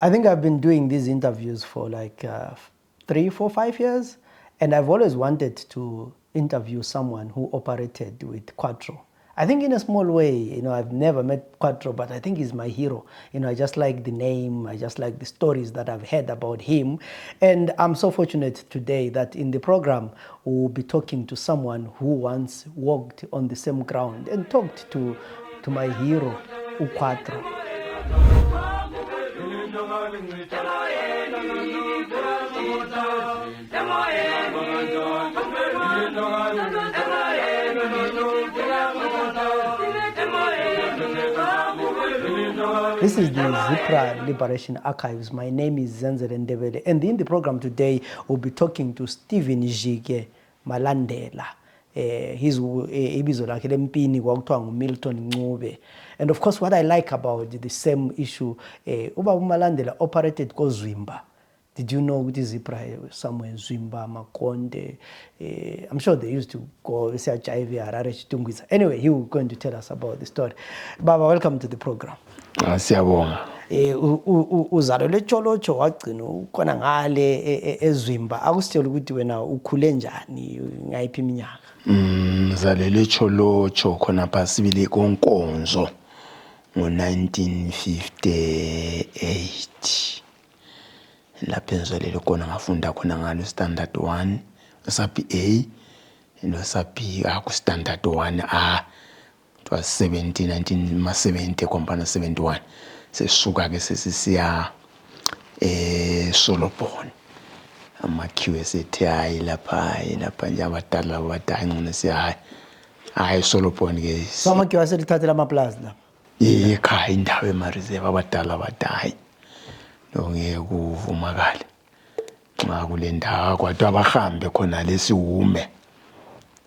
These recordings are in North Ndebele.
I think I've been doing these interviews for like 3, 4, 5 years, and I've always wanted to interview someone who operated with Quattro. I think in a small way, I've never met Quattro, but I think he's my hero. I just like the name, I just like the stories that I've heard about him. And I'm so fortunate today that in the program, we'll be talking to someone who once walked on the same ground and talked to my hero, Quattro. This is the Zipra Liberation Archives. My name is Zenzele Ndebele, and in the program today, we'll be talking to Stephen Jike Malandela. His ibizo lakhe lempini kwakuthiwa nguMilton Ncube. And of course, what I like about the same issue, Ubaba Malandela operated koZwimba. Did you know ukuthi Zipra somewhere Zwimba, Makonde? I'm sure they used to go HIV, Harare, Chitungwiza. Anyway, he was going to tell us about the story. Baba, welcome to the program. Siyabonga. Uzalelwe eTsholotsho wagcina ukhona ngale eZwimba. Akusitshela ukuthi wena ukhule njani ngayiphi iminyaka? Ngizalelwe eTsholotsho khona phasibili koNkonzo ngo-1958. Lapho ngizalelwe khona ngafunda khona ngalo standard 1, usapi A, nosapi ku standard 1A. It was 1970 kompana 71. Sesuka ke sesisiya Solopon. Amakhiwe sethi hayi lapha nje abadala abadayi ngene siya hayi Solopon ke. So amakhiwe aselithathela amaplaza la. Ekhaya indawo eMarizeva abadala abadayi. Ngeke kuvumakala. Xa kule ndawo kwathi abahambe khona lesihume.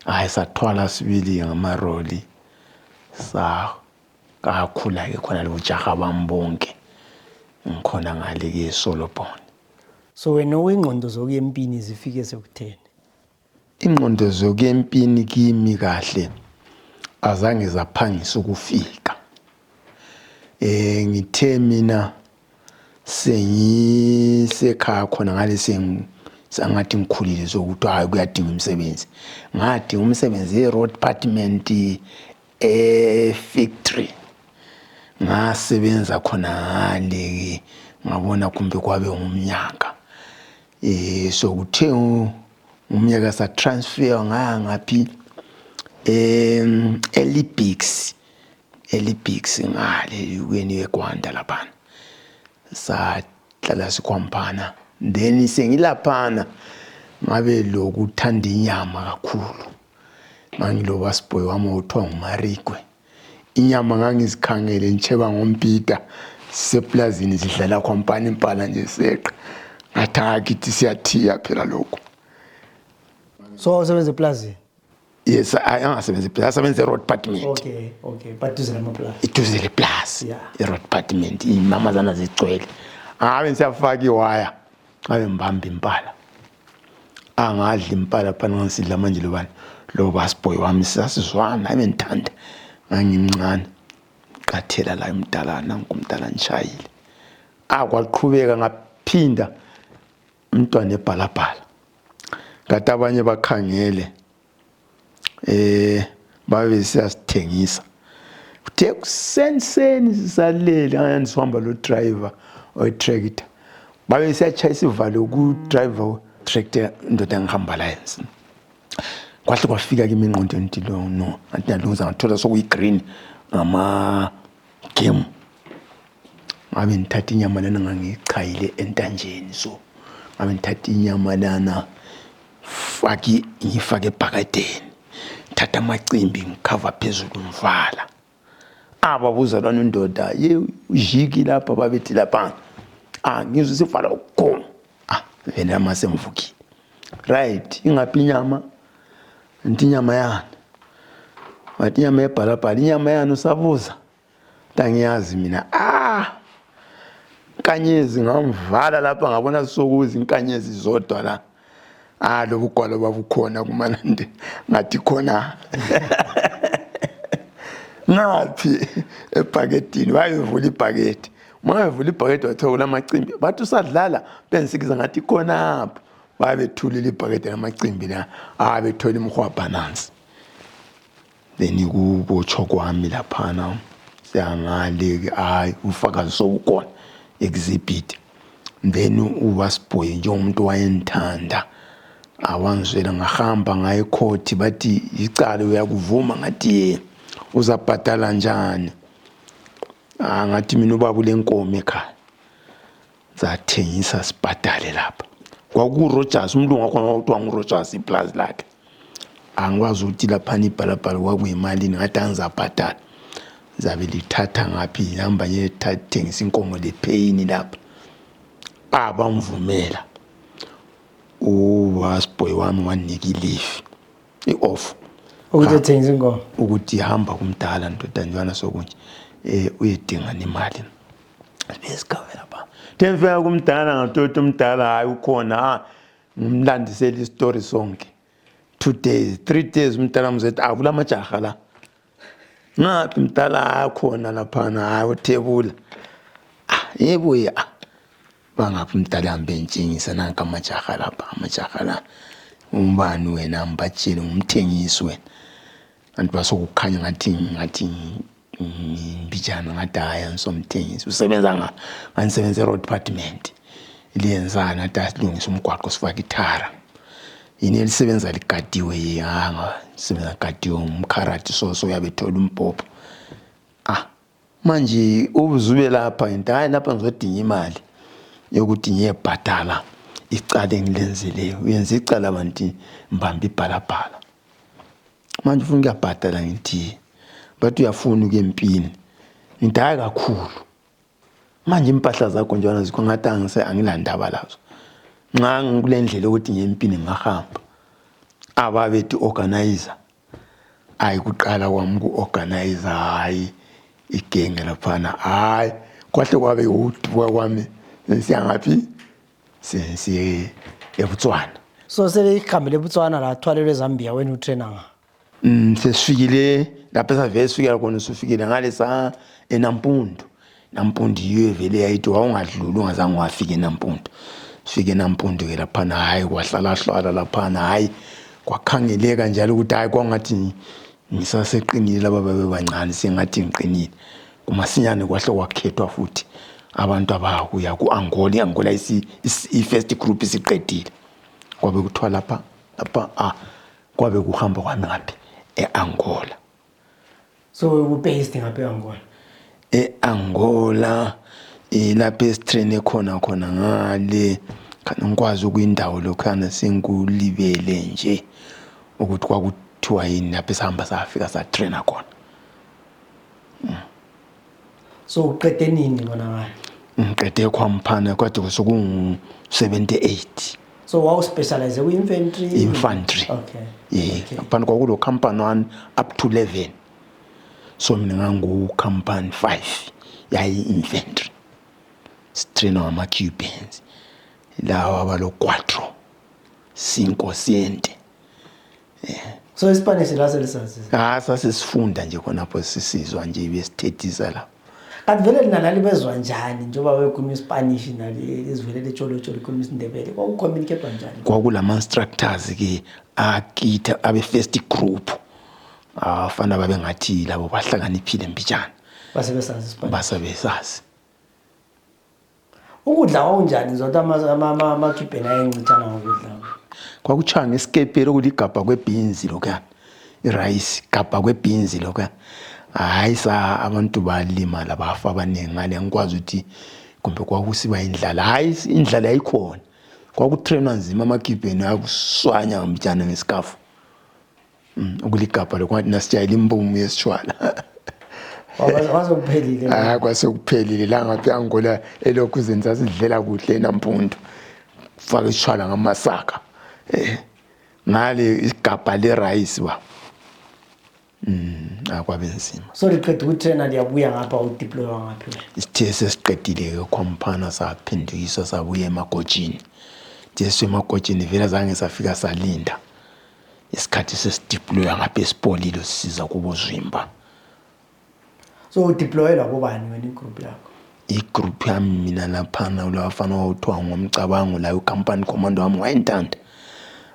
Hayi sathwala sibili ngamaroli. Kakhula ke khona lojaha bambonke ngikhona ngale ke Solopon. So wena ingqondo zokuya empini zifike sekutheni? Ingqondo zokuya empini kimi kahle azange zaphangisa ukufika. Ngithe mina sengisekhaya khona ngale sangathi ngikhulile sokuthi hayi kuyadinga umsebenzi. Ngadinga umsebenzi e-road department factory. Ngasebenza khona ngale ngabona kumbe kwabe ngumnyaka. So kuthe umnyaka sa transfer ngaya ngaphi Elibix ngale ukweni weGwanda lapha. Sahlala sikhompana. Then sengilaphana ngabe lokuthanda inyama kakhulu. Ngangilo sboy wami othiwa nguMarikwe. Inyama ngangizikhangele ngicheba ngompita seplazini sidlala khompani impala nje seqe. Ngathi kithi siyathiya phela lokho. So usebenza eplazini? Yes, angasebenza eplazini, asebenza e-road department. Okay. But duze lamaplaza. Duze leplaza. Yeah. E-road department imama zana zigcwele. Ngabe siyafaka iwaya. Ngabe mbamba impala. Angadla impala phana ngisidla manje lobani. Lo basboy wami sasizwana abe ngithanda ngangimncane qathela la emdalana ngumdala nishayile kwaqhubeka ngaphinda umntwana ebhalabhala ngathi abanye bakhangele babe siyasithengisa uthe kusenseni sisalele ngiyahamba lo driver oy tractor babe siyachayisa ivalo ku driver tractor indoda ngihamba la yensini. Kwahle kwafika kimi ingqondo nti lo no andinalunza ngathola sokuyigreen ngama game. Ngabe ngithatha inyama lana ngangichayile entanjeni so ngabe ngithatha inyama lana ngifake ebhakadeni. Thatha amacimbi ngikhava phezulu umvala. Ababuza lwana indoda ye ujiki lapha babethi lapha. Ngizwe sivala ukukoma. Vele amase mvuki. Right, ingaphi inyama? Nti inyama yana. Wathi inyama yebhalabhala, inyama yana usabuza. Tangiyazi mina. Inkanyezi ngamvala lapha ngabona sokuza inkanyezi zodwa la. Lobu gwalo babukhona kuManande. Ngathi khona. Ngaphi ebhaketini wayevula ibhaketi mangavula ibhakede wathola lamacimbi bathi usadlala bensikiza ngathi khona apho babethulile ibhakede lamacimbi la abethola imhwabha nansi then kubotsho kwami laphana siyangale hayi ufakazi sokukhona exhibit then uwasboy nje umuntu wayendithanda awanzwela ngahamba ngaye ecourt bathi icala uyakuvuma ngathi uzabhadala njani ngathi mina ubaba ulenkomo ekhaya zathengisa sibhadale lapha kwakuRogers umlungu wakhona uthiwa nguRogers iplaza lakhe angikwazi ukuthi lapha ibhalabhala kwakuyimali ngathi angizabhadala zabe lithatha ngaphi ihamba nje thengisa inkomo lephayini lapha abamvumela uwasboy wami wanika ilifi ioff ukuthi thengisa inkomo ukuthi ihamba kumdala ndodanjwana sokunje uyedinga imali besikave lapha temfika kumdala ngatoto umdala hayi ukhona ngimlandisela istory sonke 2 days 3 days umdala mzethi avula amajaha la ngaphi umdala akhona laphana hayi uthebula yebo ya bangaphi umdala hambe ntshingisa nanka amajaha lapha amajaha la umbani wena mbatshele ngumthengisi wena anti basokukhanya ngathi mbijana ngathi hayi ansomthengisi usebenza nganisebenza road department iliyenzana tasilungisa umgwaqo sifaka ithara yini elisebenza ligadiwe yanga sebenza gadiwe umkharati so uyabethola umpopho manje ubuzube lapha into hayi lapha ngizodinga imali yokuthi ngiyebhadala icala engilenzeleyo uyenza icala abantu mbamba ibhalabhala manje ufuna ukuyabhadala ngithi bathi uyafuna uke empini ngidaya kakhulu manje impahla zakho njana zikho ngathi angilandaba lazo nxa ngikulendlela ukuthi ngempini ngahamba ababethi organizer ayikuqala kwami kuorganizer hayi igenge laphana hayi kwahle kwabe udwa kwami siyangaphi sensiye eBotswana so selikhambile eBotswana la thwalelwe eZambia wena utrainer nga sesifikile lapha savele sifikela khona usufikile ngalesa eNampundu Nampundu yiyo vele yayithi wawungadluli ungazange wafika eNampundu sifike eNampundu ke laphana hayi kwahlala laphana hayi kwakhangeleka njalo ukuthi hayi kwangathi ngisaseqinile laba babebancane sengathi ngiqinile kumasinyane kwahle kwakhethwa futhi abantu abakuya kuAngola iAngola i-first group isiqedile kwabe kuthiwa lapha kwabe kuhamba kwami ngaphi eAngola so u-based ngaphi eAngola eAngola lapha esitrain khona ngale kana ngikwazi ukuyindawo lokhana sengulibele nje ukuthi kwakuthiwa yini lapha esihamba safika satrain khona so uqede nini bona ngani ngiqede kwamphana kwade kusuku 78 so wow specialize infantry okay apana kwakulo company 1 up to 11 so mina ngangu company 5 yayi infantry strain ama Cubans lawa abalo 4 5 7 so iSpanish la selisazi sasifunda nje khonapho sisizwa nje besithethisa la kanti vele nalali bezwa njani njengoba bekhuluma iSpanish nali izivele letsholo ikhuluma isiNdebele kwakucommunicate kanjani kwakulama instructors ke akitha abe first group afana babe ngathi labo bahlakaniphile mbijana basebesazi iSpanish basebesazi ukudla kwakunjani zonke ama-Cuban ayencithana ngokudla kwakuchanga ngesikeperi okuligabha kwebeans lokho irice gabha kwebeans lokho hayi abantu balima labafa abaningi ngale ngikwazi ukuthi kumbe kwakusiba indlala hayi indlala ayikhona kwakutrainwa nzima ama-Cuban akuswanya ngomjana ngesikafu ukuligabha lokho ngathi nasijayela imbumu yesitshwala kwasokuphelile kwasekuphelile la ngaphi eAngola elokhu zenza sidlela kuhle eNampundu faka isitshwala ngamasaka ngale isigabha lerice ba akwabenzima so liqeda ukutrainer liyabuya ngapha udeploy ngaphi isithe sesiqedile ke khomphana saphindukisa sabuya emagojini Jesu emagojini vela zange safika salinda isikhathi sesideploy ngapha esipolilo sisiza kubo Zwimba so udeploy la kubani wena igroup yakho igroup yami mina laphana ulafana wawuthiwa ngomcabango la ucompany commander wami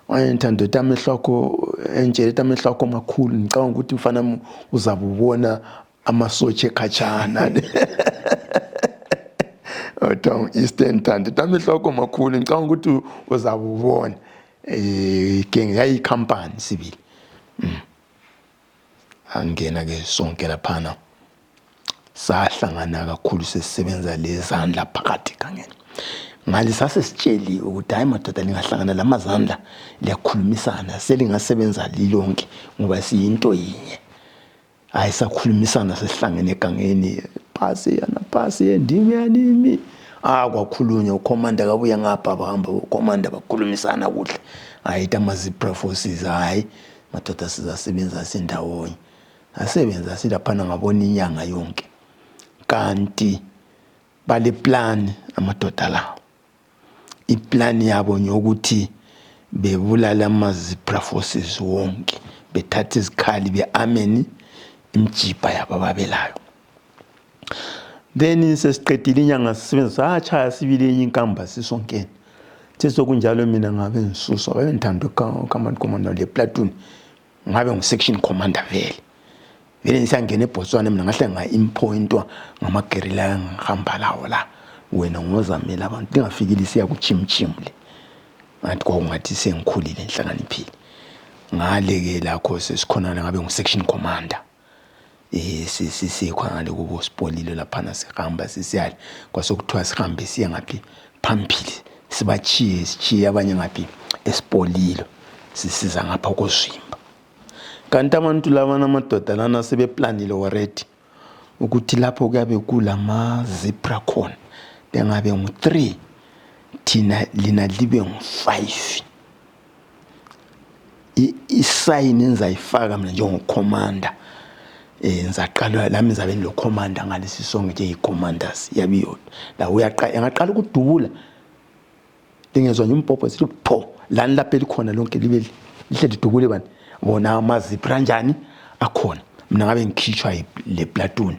wayengithanda ukuthi amehlo akho entshela amehlo akho makhulu ngicabanga ukuthi mfana uzabe ubona amasotshe ekhatshana otong Eastern Thanda amehlo akho makhulu ngicabanga ukuthi uzabe ubona geng yayi company sibili angena ke sonke laphana sahlangana kakhulu sesisebenza lezandla phakathi kangena ngale sasesitsheliwe ukuthi hayi madoda lingahlangana lamazandla liyakhulumisana selingasebenza lilonke ngoba siyinto yinye hayi sakhulumisana sesihlangene egangeni pasi yendimi yanimi kwakhulunywa ucommander kabuya ngapha bahamba ucommander bakhulumisana kuhle hayi tamazipra forces hayi madoda sizasebenza sindawonye asebenza silaphana ngabona inyanga yonke kanti bale plan amadoda la iplan yabo nyokuthi bebulala amazipra forces wonke bethatha izikhali beameni imjipa yabo babelayo then sesiqedile inyanga sisebenza achaya sibili enye inkamba sisonkeni sesokunjalo mina ngabe ngisusa ngithanda ucommand commander le platoon ngabe ngu-section commander vele nisangena eBotswana mina ngahle nga-impointwa ngama-guerrilla ngihamba lawo la wena ngozamela abantu lingafikile siya kuchimchim le ngathi kwakungathi sengikhulile enhlakaniphile ngale-ke lakho sesikhonana ngabe ngu-section commander sikhona kubo sipolilo laphana sihamba sisiyale kwasokuthiwa sihambe siye ngaphi phambili sibachiye abanye ngaphi esipolilo sisiza ngapha kozwimba kanti abantu laba namadoda lana sebeplanile already ukuthi lapho kuyabe kulama zebra khona bengabe ngu3 thina lina libe ngu5 isign enzayifaka mina njengocommander ngizaqala lami ngizabe lo commander ngalesi sonke nje icommanders yabiyo la uyaqala ukudubula lingezwa nje umpopho sithi pho lani lapha elikhona lonke libe lihle lidubule bani bona amazipra kanjani akhona mina ngabe ngikhitshwa le platoon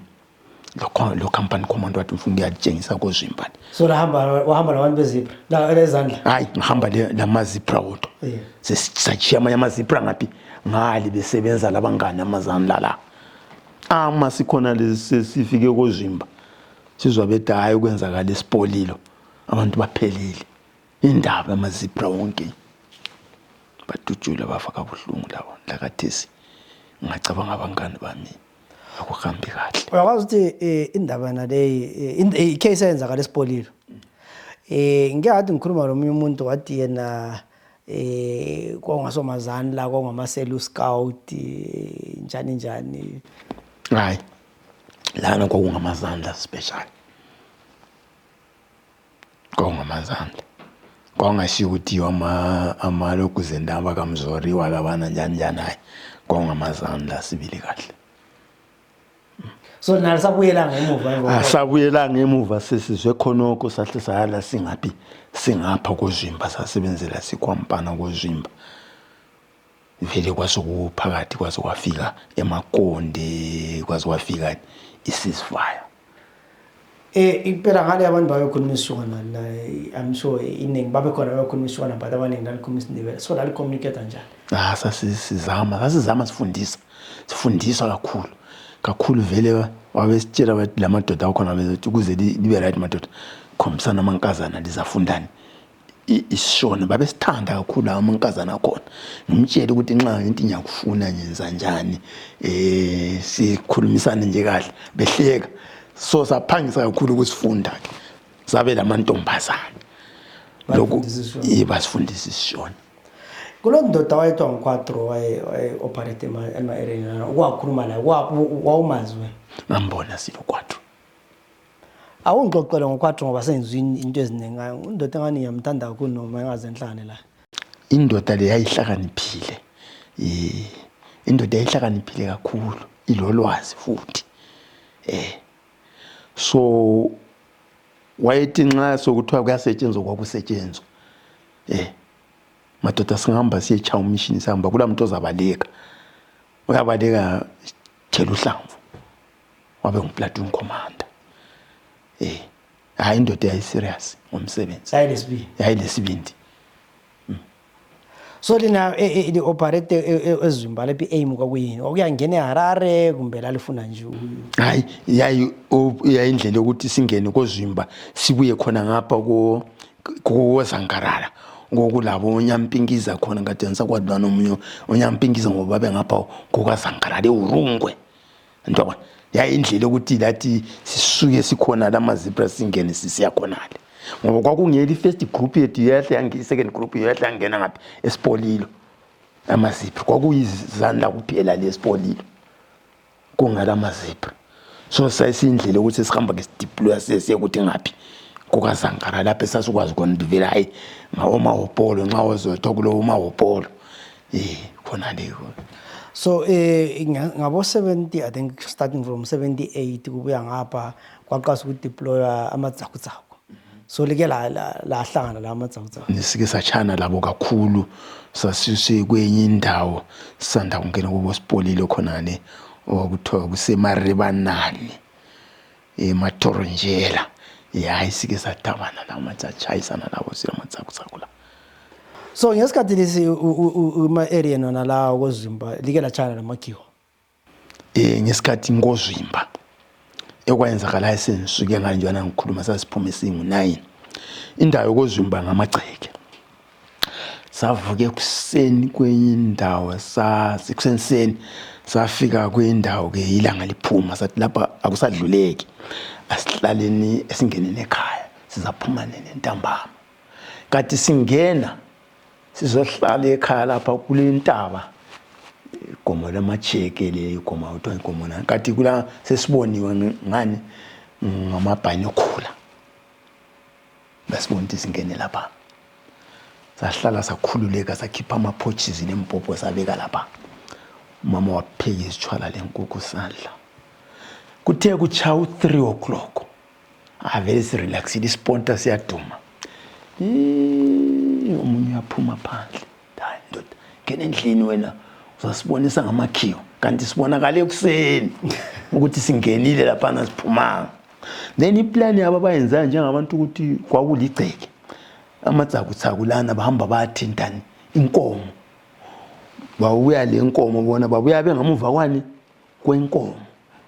lo company commander wathi ufuna ukuyatshengisa kozwimbani so wahamba nabantu bezipra la lezandla hayi ngihamba lamazipra wodwa sesisachiya amanye amazipra ngaphi ngali besebenza labangani amazandla la sikhona lesifike kozwimba sizwa bethi hayi ukwenzakala esipolilo abantu baphelile indaba amazipra wonke badujula bafaka ubuhlungu lawo lakathesi ngicabanga abangani bami akuhambi kahle uyakwazi ukuthi indaba nale case eyenzakala esipolilo ngiyade ngikhuluma nomunye umuntu wathi yena kwangasomazandla kwangamaselu scout njani hayi lana kwakungamazandla special kwakungamazandla kwangashiya ukuthi amaloku zendaba kamzori walabana njani hayi kwakungamazandla sibili kahle so nalisabuyela ngemuva sabuyela ngemuva sesizwe khonoko sahle sayala singaphi singapha kozwimba sasebenzela sikwampana kozwimba vele kwasekuphakathi kwasekwafika emakonde kwasekwafika isisfire impela ngale abantu babekhulumisana la I'm sure iningi babekhona babekhulumisana but abaningi nalikhuluma isindebele so lalicommunicate njani sasizama sifundisa kakhulu vele wabesitshela bathi lamadoda akhona bezothi ukuze libe right madoda khombisana amankazana lizafundani isishona babesithanda kakhulu amankazana akhona ngimtshela ukuthi nxa into ngiyakufuna nyenza njani sikhulumisana nje kahle behleka so saphangisa kakhulu ukusifunda sabe lamantombazana lokho basifundisa isishona kulo ndoda wayetwa ngu4 waye operate ema-area wakhuluma la wawumazwe ngambona silo 4 awungixoxele ngo4 ngoba senzwini into eziningi ngayo indoda engani ngiyamthanda kakhulu noma engazenhlane la indoda le yayihlakaniphile indoda yayihlakaniphile kakhulu ilolwazi futhi so wayethi nxa sokuthiwa kuyasetshenzwa kwakusetshenzwa madoda singahamba siyecha ummission sihamba kula muntu ozabaleka uyabaleka thela uhlamvu wabe nguplatoon commander hayi indoda yayiserious ngomsebenzi yayilesibindi. So lina li operate ezimba lephi aim kwakuyini okuyangena eHarare kumbe lalifuna nje hayi yayindlela yokuthi singene kozimba sibuye khona ngapha ko Zangarara ngokulabo onyampingiza khona ngathi ngisakwadwa nomunye onyampingiza ngoba bengapha kokaZangarara eUrungwe ntwa yayindlela yokuthi lathi sisuke sikhona lamaZebra singene sisiya khonale ngoba kwakungeli first group yethu yahle second group yahle yangena ngapha eSipolilo amaZebra kwakuyizandla kuphela leSipolilo kungala amaZebra. So sayisindlela ukuthi sihamba ke deploy sesiye ukuthi ngaphi kokaZangarara lapho esasukwazi khona ndivela hayi ngawo mahopolo nxa wazothola kulo mahopolo khona leyo. So ngabo 70 I think starting from 78 kubuya ngapha kwaqasa ukudeploy amaZakuzaku. So like la hlangana la amaZakuzaku nisike sachana labo kakhulu sasise kwenye indawo sanda kungena kubo Sipolilo khona ne okuthiwa kuseMaribanani eMatoronjela hayi sike satabana la matsachayisana labo silamaZakuzaku la. So ngesikhathi lesi uma area nona la kozimba like la chana lamakhiwa ngesikhathi ngozimba ekwayenzakala esenisuke kanjena ngikhuluma sasiphume singu9 indawo yokozimba ngamagceke savuke ekuseni kwenye indawo sasikuseniseni safika kwindawo ke ilanga liphuma sathi lapha akusadluleki asihlaleni esingenene ekhaya sizaphuma nentambama kanti singena sizohlala ekhaya lapha kule ntaba igoma lamacheke le igoma uthiwa igoma na kanti kula sesiboniwe ngani ngamabhayinokhula basibona ukuthi singene lapha sahlala sakhululeka sakhipha amaphochisi nempopo sabeka lapha mama wapheka isitshwala lenkukhu sandla kuthe kuchawu 3 o'clock avele si relaxed isponta siyaduma umunye yaphuma phandle hayi ndoda ngene endlini wena uzasibonisa ngamakhiwo kanti sibonakala ekuseni ukuthi singenile lapha nasiphuma. Then iplan yabo bayenza njengabantu ukuthi kwakuligceke amaZakuzaku lana bahamba bayathintana inkomo bawuya lenkomo bona babuya bengamuva kwani kwenkomo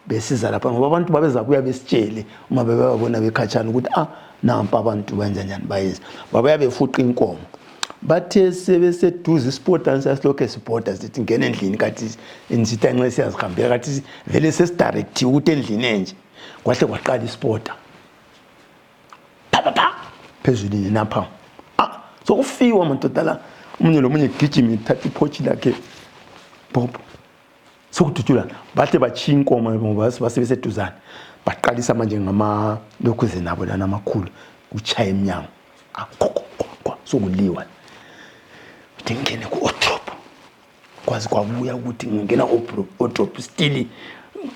besiza lapha ngoba abantu babeza kuya besitshele uma bebabona bekhatshana ukuthi nampa abantu benza njani bayeza babuya befuqa inkomo bathe sebeseduze isporters asilokho esiporters sithi ngene endlini kathi insita nxa siyazihambela kathi vele sesidirect ukuthi endlini enje kwahle kwaqala isporta pa phezulu napha so ufiwa madoda la umunye lomunye gijima ithatha iphochi lakhe pop sokudutshula bathe bachiya inkomo ngoba basebeseduzana baqalisa manje ngama lokhuze nabo lana amakhulu uchaya eminyango sokuliwa ngene ku otrop kwazi kwabuya ukuthi ngingena otrop still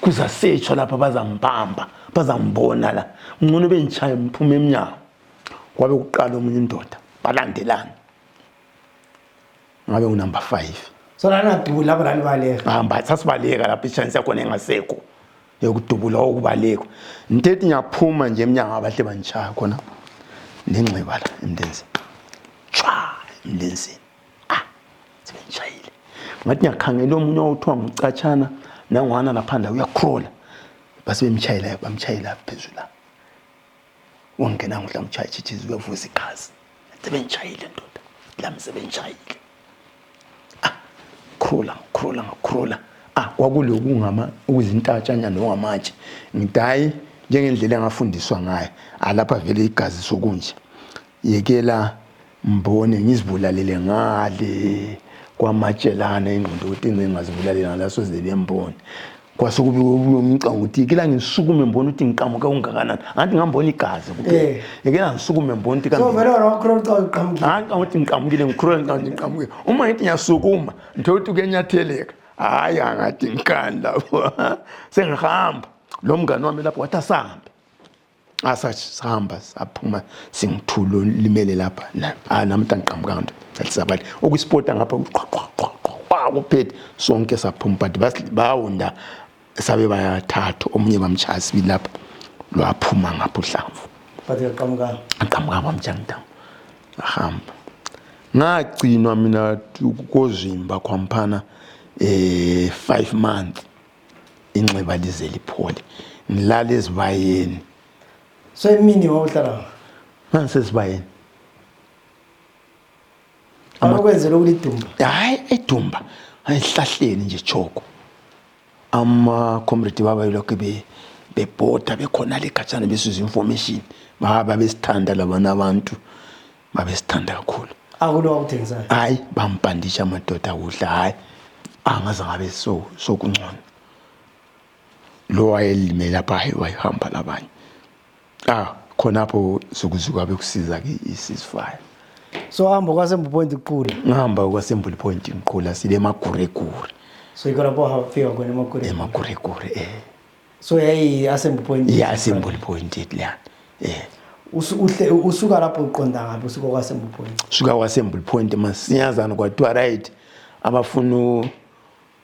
kuza search lapha bazambamba bazambona la ngcono bengichaya mphume eminyango kwabe uqala umunye indoda balandelana ngabe unumber 5 so lana dubula lapha lani baleka hamba sasibaleka lapha ichance yakho engaseko yokudubula okubaleka ntethi ngiyaphuma nje eminyango abahle banchaya khona nenxiba la emndenzi chwa emndenzi sibenzayile ngathi ngiyakhangela omunye othiwa ngucatshana nangwana laphanda uyacrawla base bemchayela bamchayela phezulu la wangena ngihla mchaya chichizi uyavuza igazi sebenchayile ndoda lami sebenchayile crawla kwakuloku ngama ukuzintatshanya nongamatshe ngidayi njengendlela engafundiswa ngayo alapha vele igazi sokunje yekela mbone ngizibulalele ngale kwamatshelana ingqondo ukuthi ngingazibulalela ngalaso zebembone kwasukubi umcango ukuthi kila ngisukume mbona ukuthi ngiqhamuka ungakanani anti ngambona igazi kuphela yekela ngisukume mbona ukuthi so vele wena ucrawla uqhamukile ukuthi ngiqhamukile ngicrawla ngiqhamuke uma ngithi ngiyasukuma ndothi kuyenyatheleka hayi angathi ngikanda sengihamba lo mngani wami lapho wathi asahambe sahamba saphuma singithulo limele lapha namta ngiqhamuka nto sathi okuyispota ngapha kuphethe sonke saphuma but bawunda sabe bayathathu omunye bamchaya sibili lapha lwaphuma ngapha uHlamvu but yaqhamuka aqhamuka kwaMjangdam ahamba ngagcinwa mina kozimba kwamphana 5 months inxeba lize liphole ngilala ezibayeni so emini wawuhlala ngisesibayeni amakwenzela ukulidumba hayi edumba ayihlahleni nje joko ama comrade baba lokho bebhoda bekhona lekhatshana besuza information baba besithanda labana abantu babesithanda kakhulu akulo wakuthengisayo hayi bampandisha amadoda udla hayi angaze ngabe sokungcono lo wayelimela lapha wayihamba labanye khonapho sokuzuka bekusiza ke isisifire so hamba kwaSembu Point uqhula ngihamba kwaSembu Point ngiqhula sile maguregure so ikona bo hafika kona emaguregure so yayi aSembu Point yaSembu Point lana usuka lapho uqonda ngabe usuka kwaSembu Point suka kwaSembu Point masiyazana kwathiwa right abafuna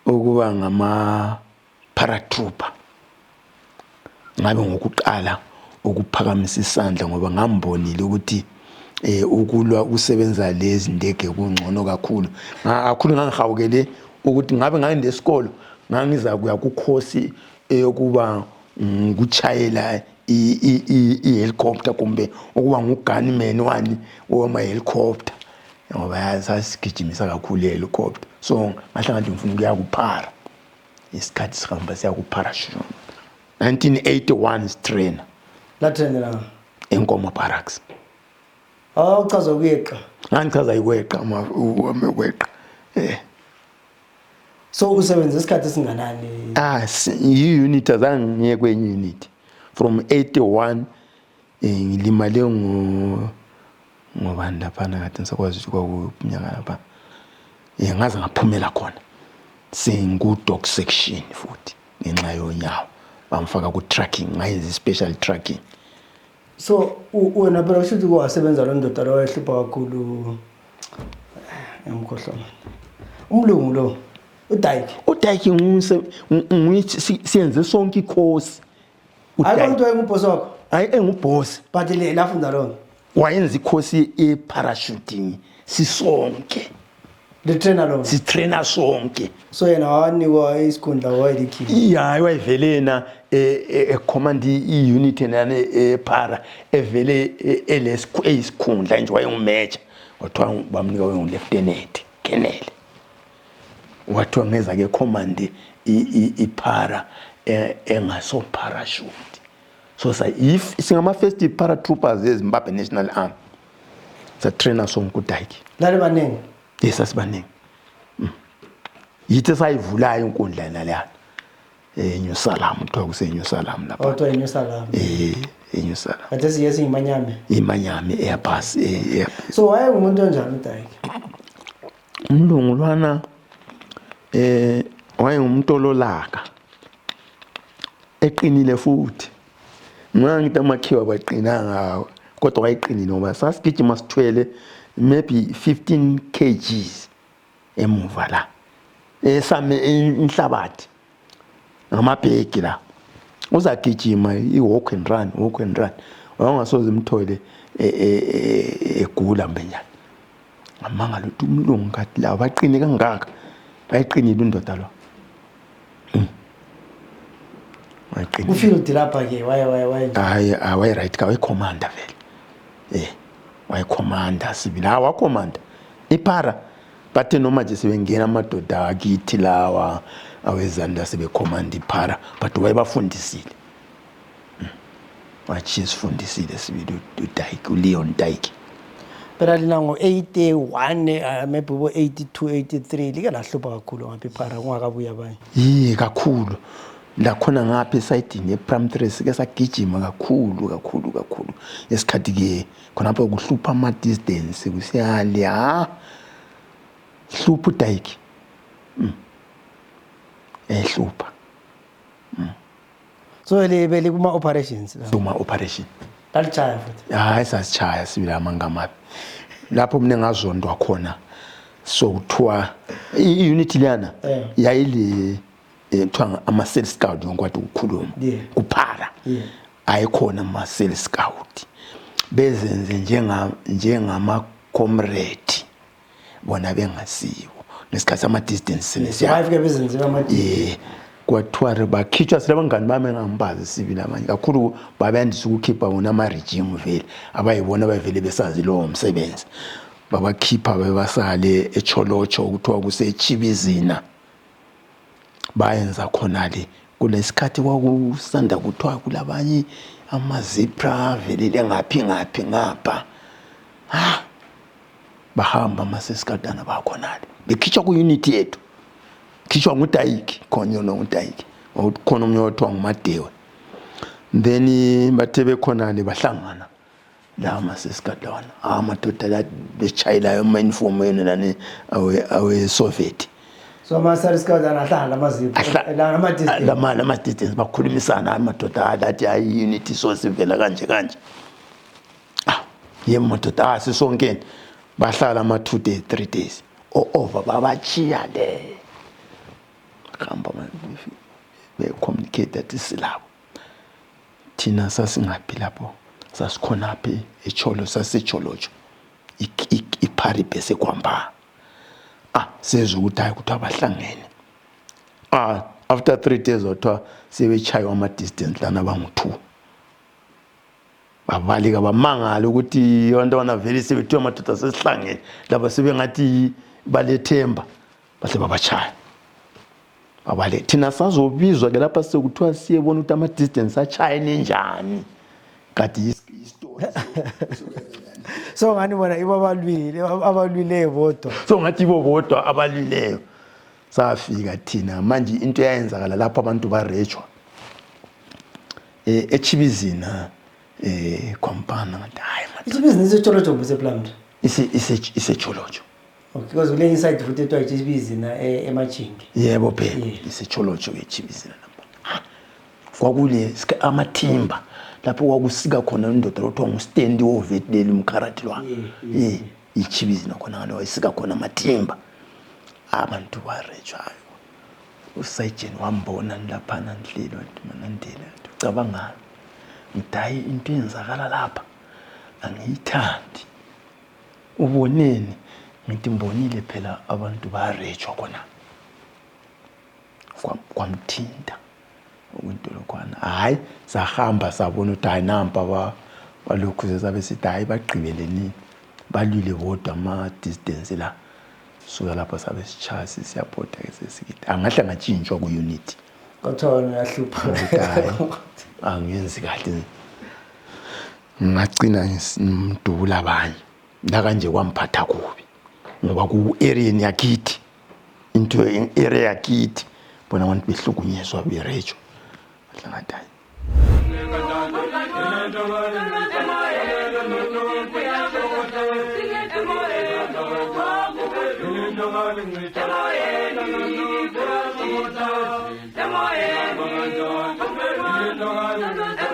ukuba ngama paratrooper ngabe ngokuqala ukuphakamisa isandla ngoba ngambonile ukuthi ukulwa usebenza lezi ndege kungcono kakhulu ngangihawukele ukuthi ngabe ngayinde esikolo ngangiza kuya kukhosi yokuba ngutshayela i-helicopter kumbe ukuba ngugunman wani wama helicopter ngoba yasasigijimisa kakhulu i-helicopter so ngahlanga nje ngifuna ukuya kuphara isikhathi sihamba siya kuparachute 1981 strainer la trainer eNkomo Barracks uchaza ukuyeqa ngichaza ikweqa amekweqa so usebenza isikhathi singanani i-unit azange ngiye kwenye unit from 81 ngilimale ngobani laphana kade ngisakwazi ukuthi kwakunyaka lapha ngaze ngaphumela khona singu-dog section futhi ngenxa yonyawo bamfaka ku-tracking ngayenza special tracking so wena phela ushuthi kwasebenza lo ndoda lo wayehlupha kakhulu emkhohlwa umlungu lo uDaiki siyenze sonke ikhosi umuntu wayengubhosi wakho hayi engubhosi but lafunda lo wayenza ikhosi e-parachuting sisonke the trainer lo sitrainer sonke so yena wanikwa isikhundla wayelikhili hayi wayivelena command i-unit nane e-para evele elesikhundla nje wayengumeja wathiwa bamnika wayengu-lieutenant colonel wathiwa ngeza ke command i-para engaso parachute so if singama first paratroopers eZimbabwe National Army sa trainer sonke uDaiki lale baningi yesasibaningi yithi sayivulayo inkundla nalana New Salem kuthiwa kuse New Salem lapha kuthiwa New Salem New Salem kade siyese imanyame airbus so wayengumuntu onjani uDaiki umlungu lwana wayengumuntu ololaka eqinile futhi ngithi amakhiwa baqinanga kodwa wayeqinile ngoba sasigijima sithwele maybe 15 kgs emuva la esame inhlabathi ngamabheki la uzagijima i-walk and run wangasoze imthole egula mbenyana ngamanga lo umlungu kathi la baqine kangaka bayiqinile indoda lo ufield lapha ke waye right ka commander vele waye commander sibila wa commander ipara bathe noma nje sebengena amadoda akithi lawa awezanda sebe command ipara but wayebafundisile wathi sifundisile sibili uDaiki uLeon Daiki phela lina ngo81 maybe bo82 83 like lahlupha kakhulu ngapha ipara kungakabuya abanye kakhulu la khona ngapha esayidini ePrimary sike sagijima kakhulu esikhathi ke khonapho kuhlupha ama distance kusiyali hlupha uDaiki ehlupha so le kuma operations lalichaya futhi hayi sasichaya sibila amangamapi lapho mina ngazondwa khona so kuthiwa i-unit liyana yayile kuthiwa ama-cell scout ngokwathi ukukhuluma kuphara ayikhona ama-cell scout bezenze njengama comrade bona bengasibo nesikhathi ama-distance survive bezenziwa ama-distance kwathiwa bakhitshwa silabangani bami engambazi sibili abanye kakhulu babandisa ukukhipha wona ama-regime vele abayibona bavele besazi lowo msebenzi babakhipha bebasale eCholocho kuthiwa kuseChibizina bayenza khonale kulesikhathi kwakusanda kuthiwa kulabanye amazipra velele ngaphi ngapha bahamba amasesikatana bakhonale bekhitshwa ku-unity yethu khitshwa ngudayiki khona ngudayiki khona omnye othiwa nguMadewe then bathe bekhonale bahlangana la amasesikatana amadoda la bechayilayo ama-uniform yena awe-Soviet so ama-sesikatana ahlangana ama-distance bakhulumisana amadoda alathi ayi-unity source vela kanje madoda sisonkeni bahlala ama-2 days 3 days over babachiya le hamba be-communicate athi silabo thina sasingaphi lapho sasikhonaphi saseCholocho iParibe sekwamba sezwe ukuthi hayi kuthiwa bahlangene after 3 days othiwa sebechaywa ama-distance lana bangu-2 babalika bamangala ukuthi yonto vele sebethiwa amadoda sesihlangene laba sebengathi balethemba bahle babachaya abale thina sazobizwa ke lapha sekuthiwa siyebona ukuthi ama-distance achayene njani kade istory so ngani bona ibo abalwileyo bodwa so ngathi ibo bodwa abalwileyo safika thina manje into eyenzakala lapha abantu barejwa eChibizina khompana ngathi hayi iChibizina iseCholocho beseplant iseCholocho because kule inside futhi etwa iChibizina eMachingi yebo phela iseCholocho eChibizina lapha kwakule amathimba lapho kwakusika khona indoda lothiwa nguStendi wovetleli umkharati lwa iChibizina khona ngalo wayisika khona amathimba abantu barejwayo uSajen wambona laphana ndlelo wathi manandela ucabanga ngidayi into enzakala lapha angiyithandi uboneni ngithi mbonile phela abantu barejwa khona kwamthinta ukuntolokwana hayi sahamba sabona ukuthi hayi nampa balokhu zabe sithi hayi bagqibeleni balwile bodwa ama-distance la suka lapho sabe sichaya siyapota ke sesikithi angahle ngatshintshwa ku-unity kwathona yahlupha angenzi kahle ngagcina ngimdubula abanye la kanje kwamphatha kubi ngoba ku-area yakithi into area yakithi bona abantu behlukunyezwa berejo hlangathayi Come on,